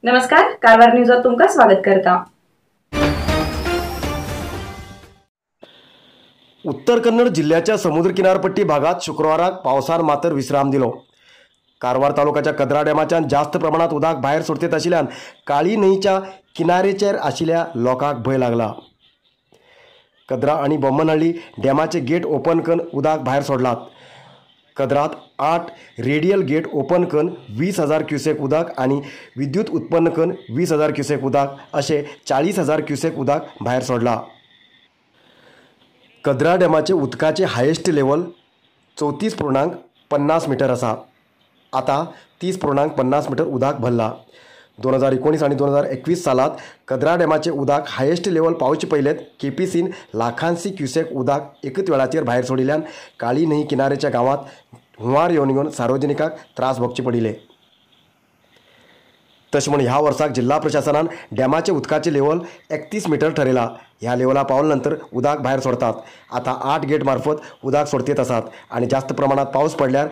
नमस्कार, कारवार न्यूजात तुमका स्वागत करता। उत्तर कन्नड जिल्ह्याच्या समुद्र किनारपट्टी भागात शुक्रवाराक पावसान मातर विश्राम दिलो। कारवार तालुक्याच्या कदरा डॅमाच्यान जास्त प्रमाणात उदक भायर सोडतेत आशिल्ल्यान काळी न्हंयच्या किनारेचेर आशिल्ल्या लोकांक भंय लागला। कदरा आनी बोम्मनहळ्ळी डॅमाचे गेट ओपन करून उदक भायर सोडलात। कदरात 8 रेडियल गेट ओपन करून 20,000 क्युसेक उदक आनी विद्युत उत्पन्न करून 20,000 क्युसेक उदक अशें 40,000 क्युसेक उदक भायर सोडला। कदरा डॅमाचे उदकाचे हायेस्ट लेवल 34.50 मिटर आसा। आता 30.50 मिटर उदक भरला। 2019 आणि 2021 सालात कदरा डॅमाचे उदक हायेस्ट लेवल पावचे पयलेच केपीसीन लाखांशी क्युसेक उदक एकच वेळाचेर भायर सोडिल्ल्यान काळी न्हंय किनारेच्या गांवांत हुंवार येवन घेवन सार्वजनिकांक त्रास भोगचे पडिल्ले। तशें म्हूण ह्या वर्साक जिल्हा प्रशासनान डॅमाचे उदकाचे लेवल 31 मिटर ठरयला। ह्या लेवला पावले नंतर उदक भायर सोडतात। आता 8 गेट मार्फत उदक सोडतेत आसात आणि जास्त प्रमाणात पावस पडल्यार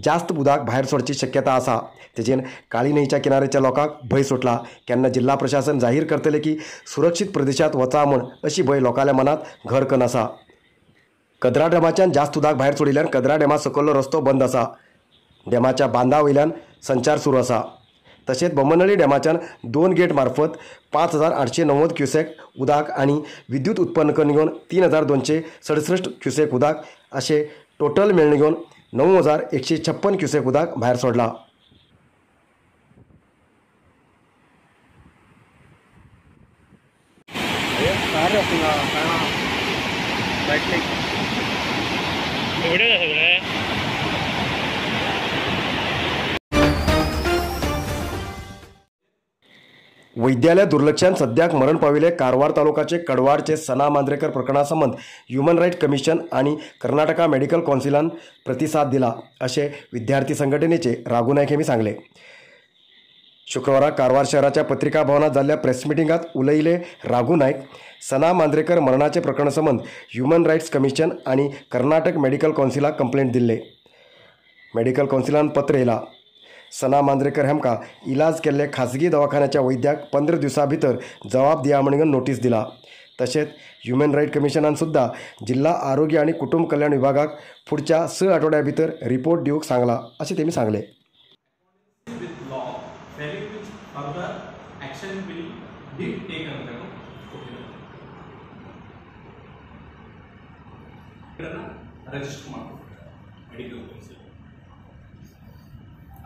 जास्त उदक भायर सोडची शक्यता आसा। तेजेन काळी न्हंयच्या किनारेच्या लोकांक भंय सुटला। केन्ना जिल्हा प्रशासन जाहीर करतले की सुरक्षित प्रदेशात वचा म्हूण अशी भंय लोकांल्या मनात घर करून आसा। कदरा डॅमाच्यान जास्त उदक भायर सोडिल्ल्यान कदरा डॅमा सकयलो रस्तो बंद आसा। डॅमाच्या बांदा वयल्यान संचार सुरू आसा। तशेंच बोम्मनहळ्ळी डॅमाच्यान 2 गेट मार्फत 5,890 क्युसेक उदक आनी विद्युत उत्पन्न करून घेवन 3,267 क्युसेक उदक अशें टोटल मेळून घेवन 9,156 क्युसेक उदक भायर सोडला। वैद्याल्या दुर्लक्षान सद्याक मरण पाविल्ले कारवार तालुकाचे कडवाडचे सना मांद्रेकर प्रकरणा संबंद ह्युमन रायट कमिशन आनी कर्नाटका मेडिकल कौन्सिलान प्रतिसाद दिला अशें विद्यार्थी संघटनेचे राघू नायक हेमी सांगले। शुक्रवारा कारवार शहराच्या पत्रिका भवनात जाल्ल्या प्रेस मिटिंगात उलयले राघू नायक, सना मांद्रेकर मरणाचे प्रकरण संबंद ह्युमन रायट्स कमिशन आनी कर्नाटक मेडिकल कौन्सिलाक कंप्लेंट दिल्ले। मेडिकल कौन्सिलान पत्र येयला। सना मांद्रेकर हेमका इलाज केल्ले खाजगी दवाखान्याच्या वैद्याक 15 दिवसां भितर जबाब दिया म्हणून नोटीस दिला। तशेंच ह्युमन रायट कमिशनान सुद्दां जिल्हा आरोग्य आनी कुटुंब कल्याण विभागाक फुडच्या 6 आठवड्या भितर रिपोर्ट दिवंक सांगला अशें तेमी सांगलें।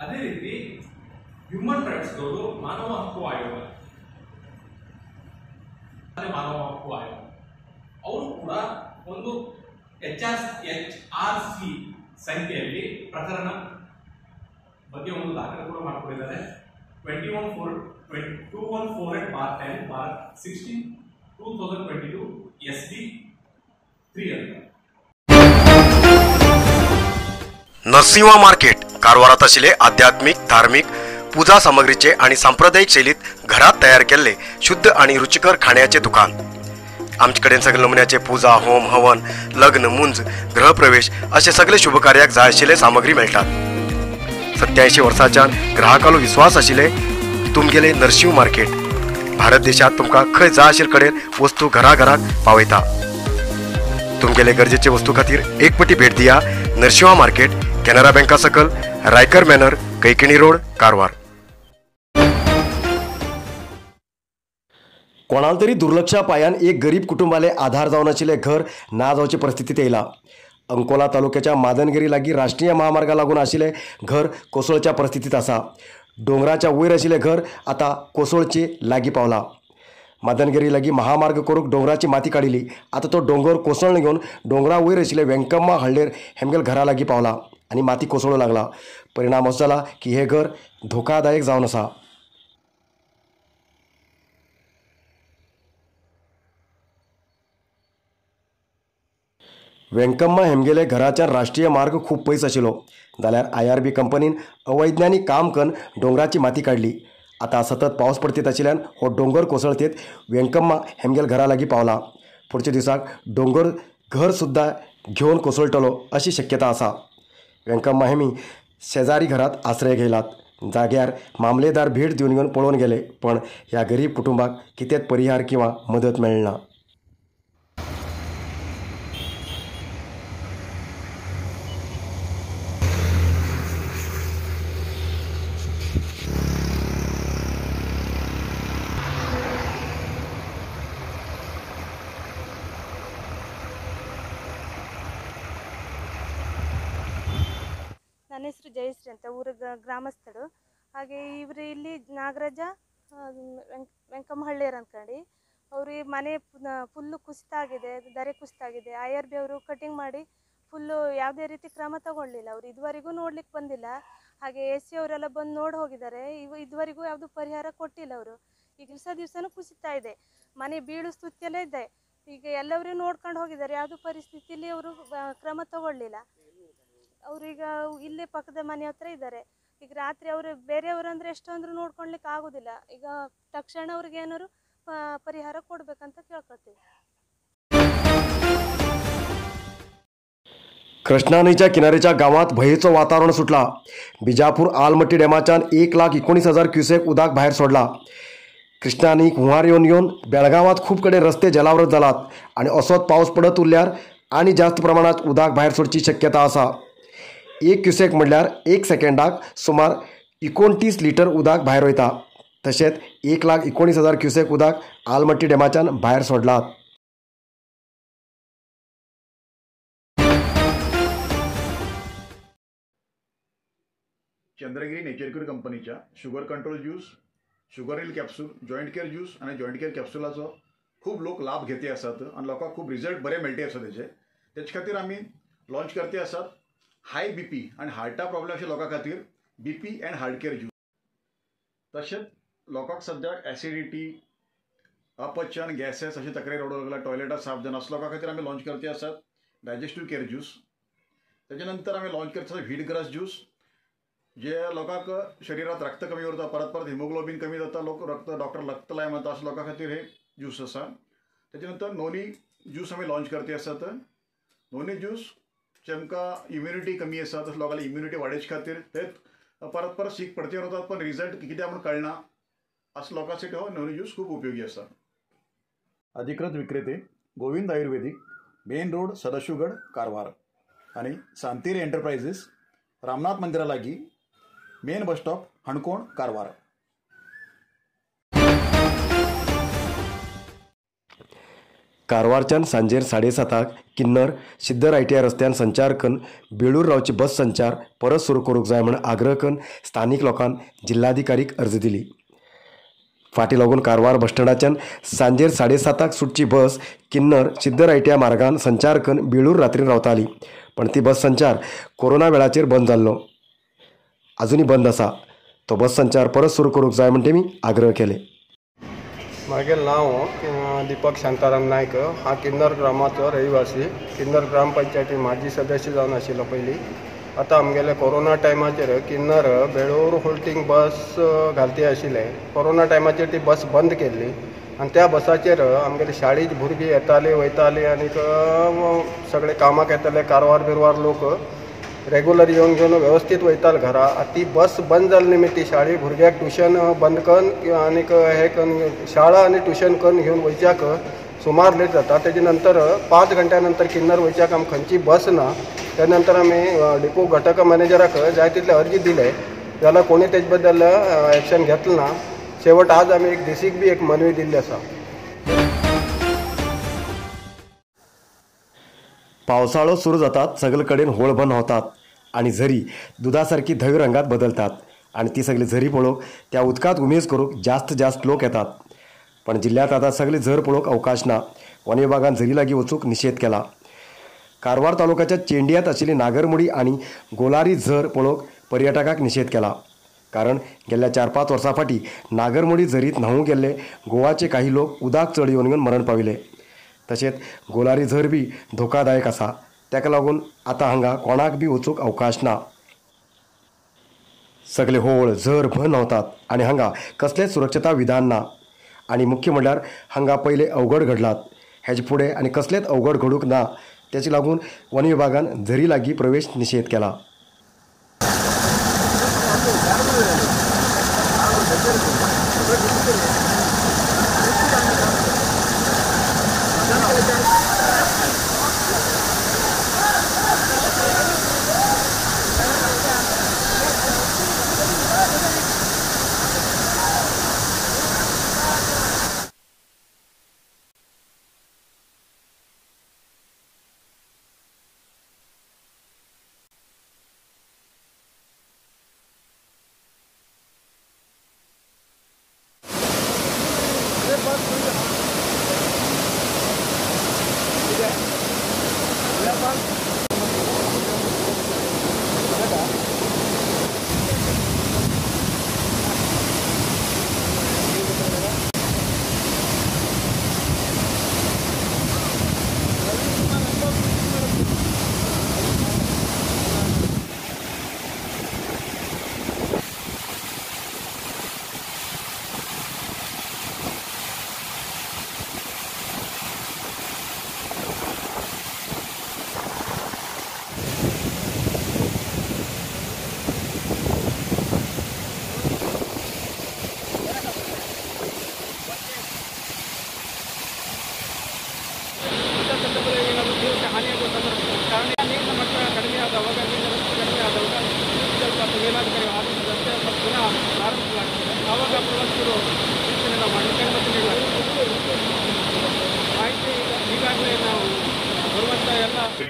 ಅದೇ ರೀತಿ ಹ್ಯೂಮನ್ ರೈಟ್ಸ್ ದವರು ಮಾನವ ಹಕ್ಕು ಆಯೋಗ, ಮಾನವ ಹಕ್ಕು ಆಯೋಗ ಅವರು ಕೂಡ ಒಂದು HRC ಸಂಖ್ಯೆಯಲ್ಲಿ ಪ್ರಕರಣ ಬಗ್ಗೆ ಒಂದು ದಾಖಲೆ ಕೂಡ ಮಾಡಿಕೊಂಡಿದ್ದಾರೆ. 2148/10/16 2022 SD 3 ಅಂತ. नरसिंहा मार्केट कारवारात आशिल्ले आध्यात्मिक, धार्मिक पूजा सामग्रीचे आणि सांप्रदायिक शैलीत घरात तयार केल्ले शुद्ध आणि रुचिकर खाण्याचे दुकान। आमचे कडेन सगळे नमुन्याचे पूजा, होम, हवन, लग्न, मुंज, गृहप्रवेश असे सगळे शुभकार्याक जाय आशिल्ले सामग्री मेळटात। 87 वर्सांच्यान ग्राहकालो विश्वास आशिल्ले तुमगेले नरसिंह मार्केट भारत देशात तुमकां खंय जाय आशिल्ले कडेन वस्तू घराघराक पावयता। तुमगेले गरजेचे वस्तू खातीर एक पटी भेट दिया नरसिंहा मार्केट, कॅनरा बँका सकल, रायकर मॅनर, कैकिणी रोड, कारवार। कोणाला तरी दुर्लक्षा पायान एक गरीब कुटुंबाले आधार जावन आशिल्लें घर ना जावचे परिस्थितीत येयला। अंकोला तालुक्याच्या मादनगिरी लागीं राष्ट्रीय महामार्गा लागून आशिल्लें घर कोसळच्या परिस्थितीत आसा। दोंगराच्या वयर आशिल्लें घर आतां कोसळचे लागीं पावला। मादनगिरी लागीं महामार्ग करूंक दोंगराची माती काडिल्ली, आतां तो दोंगर कोसळून घेवन दोंगरा वयर आशिल्ले वेंकम्मा हळ्ळेर हेमगेल घरा लागीं पावला आनी माती कोसळूंक लागला। परिणाम असो जाला की हें घर धोकादायक जावन आसा। वेंकम्मा हेमगेले घराच्या राष्ट्रीय मार्ग खूब पयस आशिल्लो, जाल्यार IRB कंपनीन अवैज्ञानिक काम करून दोंगराची माती काडली। आतां सतत पावस पडतीत आशिल्ल्यान हो दोंगर कोसळतीत वेंकम्मा हेमगेल घरा लागीं पावला। फुडच्या दिसाक दोंगर घर सुद्दां घेवन कोसळटलो अशी शक्यता आसा। वेंकम्मा हेमी शेजारी घरात आश्रय घेयलात, जाग्यार मामलेदार भेट दिवन घेवन पळोवन गेले, पण ह्या गरीब कुटुंबाक कितेंच परिहार किंवा मदत मेळना। ನನ್ನ ಹೆಸರು ಜಯಶ್ರೀ ಅಂತ, ಊರ ಗ್ರಾಮಸ್ಥರು. ಹಾಗೆ ಇವರು ಇಲ್ಲಿ ನಾಗರಾಜ ವೆಂಕಮ್ಮಹಳ್ಳಿಯರ್ ಅಂದ್ಕೊಂಡು ಅವರು ಮನೆ ಫುಲ್ಲು ಕುಸಿತ ಆಗಿದೆ, ದರೆ ಕುಸಿತ ಆಗಿದೆ. I R B ಅವರು ಕಟಿಂಗ್ ಮಾಡಿ ಫುಲ್ಲು ಯಾವುದೇ ರೀತಿ ಕ್ರಮ ತಗೊಳ್ಳಿಲ್ಲ. ಅವರು ಇದುವರೆಗೂ ನೋಡ್ಲಿಕ್ಕೆ ಬಂದಿಲ್ಲ. ಹಾಗೆ ಎ ಸಿ ಅವರೆಲ್ಲ ಬಂದು ನೋಡಿ ಹೋಗಿದ್ದಾರೆ. ಇದುವರೆಗೂ ಯಾವುದು ಪರಿಹಾರ ಕೊಟ್ಟಿಲ್ಲ ಅವರು. ಈಗ ದಿವಸನೂ ಕುಸಿತಾ ಇದೆ, ಮನೆ ಬೀಳು ಸ್ಥಿತಿಯಲ್ಲೇ ಇದೆ. ಈಗ ಎಲ್ಲರೂ ನೋಡ್ಕೊಂಡು ಹೋಗಿದ್ದಾರೆ, ಯಾವುದೂ ಪರಿಸ್ಥಿತಿಯಲ್ಲಿ ಅವರು ಕ್ರಮ ತಗೊಳ್ಳಿಲ್ಲ. ಅವ್ರೀಗ ಇಲ್ಲೇ ಪಕ್ಕದ ಮನೆ ಹತ್ರ ಇದ್ದಾರೆ. ಈಗ ರಾತ್ರಿ ಅವರು ಬೇರೆಯವರು ಅಂದರೆ ಎಷ್ಟೊಂದ್ರು ನೋಡ್ಕೊಳ್ಲಿಕ್ಕೆ ಆಗೋದಿಲ್ಲ. ಈಗ ತಕ್ಷಣ ಅವ್ರಿಗೆ ಏನಾದ್ರು ಪರಿಹಾರ ಕೊಡಬೇಕಂತ ಕೇಳ್ಕೊಳ್ತೀವಿ. कृष्णा न्हंयच्या किनारेच्या गांवांत भंयेचो वातावरण सुटला. बिजापूर आलमट्टी डॅमाच्यान 1,19,000 क्युसेक उदक भायर सोडला. कृष्णा न्हंयक हुंवार येवन येवन बेळगांवांत खूब कडेन रस्ते जलावृत जालात आनी असोच पावस पडत उरल्यार आनी जास्त प्रमाणांत उदक भायर सोडची शक्यता आसा. 1 क्युसेक म्हणल्यार 1 सेकंडाक सुमार 29 लिटर उदक भायर वयता. तशेंच 1,19,000 क्युसेक उदक आलमट्टी डॅमाच्यान भायर सोडलात. चंद्रगिरी नेचर क्यूर कंपनीच्या sugar control juice, sugar heal capsule, joint care juice आनी जॉयंट केअर कॅप्सुलाचो खूब लोक लाभ घेते आसात आनी लोकांक खूब रिजल्ट बरे मेळटे आसा तेजे. तेचे खातीर आमी लॉन्च करते आसात हाय बीपी आनी हार्टा प्रॉब्लेम अशे लोकां खातीर BP and heart care juice. तशेंच लोकांक सद्याक एसिडिटी, अपचन, गॅसेस अशे तक्रारी रडूंक लागला, टॉयलेटां साफ जायना, असो लोकां खातीर आमी लॉन्च करते आसात डायजेस्टीव केअर ज्यूस. तेजे नंतर आमी लॉन्च करते आसात व्हीट ग्रास ज्यूस, जे लोकांक शरिरांत रक्त कमी उरता, परत परत हिमोग्लोबीन कमी जाता, लोक रक्त डॉक्टर रक्त लाय म्हणता, अशा लोकां खातीर हे ज्यूस आसा. तेजे नंतर नोनी ज्यूस आमी लॉन्च करते आसात. नोनी ज्यूस जेमकां इम्युनिटी कमी आसा तशें लोकांली इम्युनिटी वाडोवचे खातीर ते परत परत सीक पडते उरतात पण रिजल्ट कित्याक म्हूण कळना, असो लोकां साठी हो नोनी ज्यूस खूब उपयोगी आसा. अधिकृत विक्रेते Govind Ayurvedic, main road, Sadashivgad, Karwar आनी सांतेरी एंटरप्रायझीस, रामनाथ मंदिरा लागीं, main bus stop, Canacona, Karwar. कारवारच्यान सांजेर 7:30 किन्नर सिद्दर आयटीआय रस्त्यान संचार करून बेळूर रावची बस संचार परत सुरू करूंक जाय म्हूण आग्रह करून स्थानीक लोकान जिल्हाधिकारीक अर्ज दिली. फाटी लागून कारवार बस स्टँडाच्यान सांजेर 7:30 सुटची बस किन्नर सिद्दर आयटीआय मार्गान संचार करून बेळूर रात्रीन रावताली, पण ती बस संचार कोरोना वेळाचेर बंद जाल्लो, अजूनय बंद आसा. तो बस संचार परत सुरू करूंक जाय म्हूण तेमी आग्रह केले. मागेल नांव दीपक शांताराम नायक. हांव किन्नर ग्रामाचो रहिवासी. किन्नर ग्रामपंचायती माजी सदस्य जावन आशिल्लो पयलीं. आतां आमगेले कोरोना टायमाचेर किन्नर बेळूर होल्टींग बस घालती आशिल्ले. कोरोना टायमाचेर ती बस बंद केल्ली आनी त्या बसाचेर आमगेले शाळेची भुरगीं येतालीं वयतालीं आनीक सगळे कामाक येताले. कारवार बिरवार लोक रेगुलर येवन घेवन वेवस्थीत वयताले घरा. आतां ती बस बंद जाली निमित्त ती शाळे भुरग्याक ट्युशन बंद करून आनीक हे करून शाळा आनी ट्युशन करून घेवन वयच्याक सुमार लेट जाता. तेजे नंतर 5 घंट्या नंतर किन्नर वयच्याक आमकां खंयची बस ना. त्या नंतर आमी डिपो घटक मॅनेजराक जाय तितले अर्जी दिले जाल्यार कोणी तेजे बद्दल एक्शन घेतलें ना. शेवट आज आमी एक डीसीक बी एक मनवी दिल्ली आसा. पावसाळो सुरू जातात सगळे कडेन होळबन होतात आणि झरी दुधासारखी धवी रंगात बदलतात आणि ती सगळी झरी पळोवंक त्या उदकांत उमेज करूंक जास्त जास्त लोक येतात. पण जिल्ह्यात आता सगळी झर पळोवंक अवकाश ना. वन विभागान झरी लागीं वचूंक निशेध केला. कारवार तालुक्याच्या चेंडियांत आशिल्ली नागरमुडी आनी गोलारी झर पळोवंक पर्यटकांक निशेध केला. कारण गेल्ल्या 4-5 वर्सां फाटीं नागरमुडी झरींत न्हावूंक गेल्ले गोवाचे काही लोक उदक चड येवन मरण पाविल्ले. तशेंच गोलारी झर बी धोकादायक आसा. ताका लागून आतां हांगा कोणाक बी वचूंक अवकाश ना. सगळे होळ झर भर न्हांवतात आनी हांगा कसलेंच सुरक्षता विधान ना. आनी मुख्य म्हणल्यार हांगा पयले अवघड घडलात, हेजे फुडें आनी कसलेंच अवघड घडूंक ना. तेचे लागून वन विभागान झरी लागीं प्रवेश निशेध केला.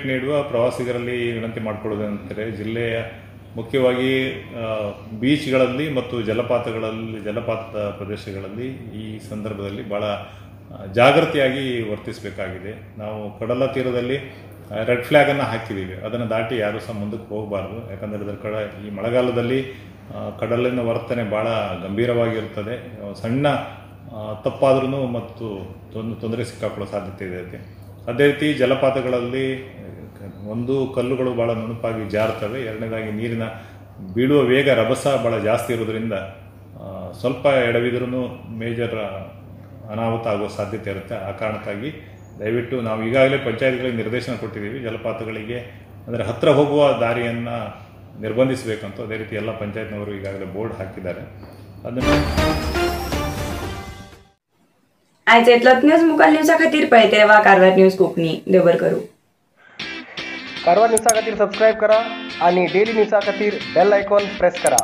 ನೀಡುವ ಪ್ರವಾಸಿಗರಲ್ಲಿ ವಿನಂತಿ ಮಾಡಿಕೊಳ್ಳುವುದಂದರೆ ಜಿಲ್ಲೆಯ ಮುಖ್ಯವಾಗಿ ಬೀಚ್ಗಳಲ್ಲಿ ಮತ್ತು ಜಲಪಾತದ ಪ್ರದೇಶಗಳಲ್ಲಿ ಈ ಸಂದರ್ಭದಲ್ಲಿ ಭಾಳ ಜಾಗೃತಿಯಾಗಿ ವರ್ತಿಸಬೇಕಾಗಿದೆ. ನಾವು ಕಡಲ ತೀರದಲ್ಲಿ ರೆಡ್ ಫ್ಲ್ಯಾಗನ್ನು ಹಾಕಿದ್ದೀವಿ, ಅದನ್ನು ದಾಟಿ ಯಾರೂ ಸಹ ಮುಂದಕ್ಕೆ ಹೋಗಬಾರ್ದು. ಯಾಕಂದರೆ ಅದರ ಈ ಮಳೆಗಾಲದಲ್ಲಿ ಕಡಲಿನ ವರ್ತನೆ ಭಾಳ ಗಂಭೀರವಾಗಿರುತ್ತದೆ. ಸಣ್ಣ ತಪ್ಪಾದ್ರೂ ಮತ್ತು ತೊಂದರೆ ಸಿಕ್ಕಾಕೊಳ್ಳೋ ಸಾಧ್ಯತೆ ಇದೆ. ಅದೇ ರೀತಿ ಜಲಪಾತಗಳಲ್ಲಿ ಒಂದು ಕಲ್ಲುಗಳು ಭಾಳ ನುಣುಪಾಗಿ ಜಾರ್ತವೆ, ಎರಡನೇದಾಗಿ ನೀರಿನ ಬೀಳುವ ವೇಗ ರಭಸ ಭಾಳ ಜಾಸ್ತಿ ಇರೋದ್ರಿಂದ ಸ್ವಲ್ಪ ಎಡವಿದ್ರೂ ಮೇಜರ್ ಅನಾಹುತ ಆಗುವ ಸಾಧ್ಯತೆ ಇರುತ್ತೆ. ಆ ಕಾರಣಕ್ಕಾಗಿ ದಯವಿಟ್ಟು ನಾವು ಈಗಾಗಲೇ ಪಂಚಾಯತ್ಗಳಿಗೆ ನಿರ್ದೇಶನ ಕೊಟ್ಟಿದ್ದೀವಿ, ಜಲಪಾತಗಳಿಗೆ ಅಂದರೆ ಹತ್ತಿರ ಹೋಗುವ ದಾರಿಯನ್ನು ನಿರ್ಬಂಧಿಸಬೇಕಂತ. ಅದೇ ರೀತಿ ಎಲ್ಲ ಪಂಚಾಯತ್ನವರು ಈಗಾಗಲೇ ಬೋರ್ಡ್ ಹಾಕಿದ್ದಾರೆ. ಅದನ್ನು आयज इतलोच न्यूज मुखार न्यूजा खातीर पळयत रावा कारवार न्यूज कोंकणी. देव करूं. कारवार न्यूजा खातीर सबस्क्रायब करा आणि डेली न्यूजा खातीर बेल आयकॉन प्रेस करा.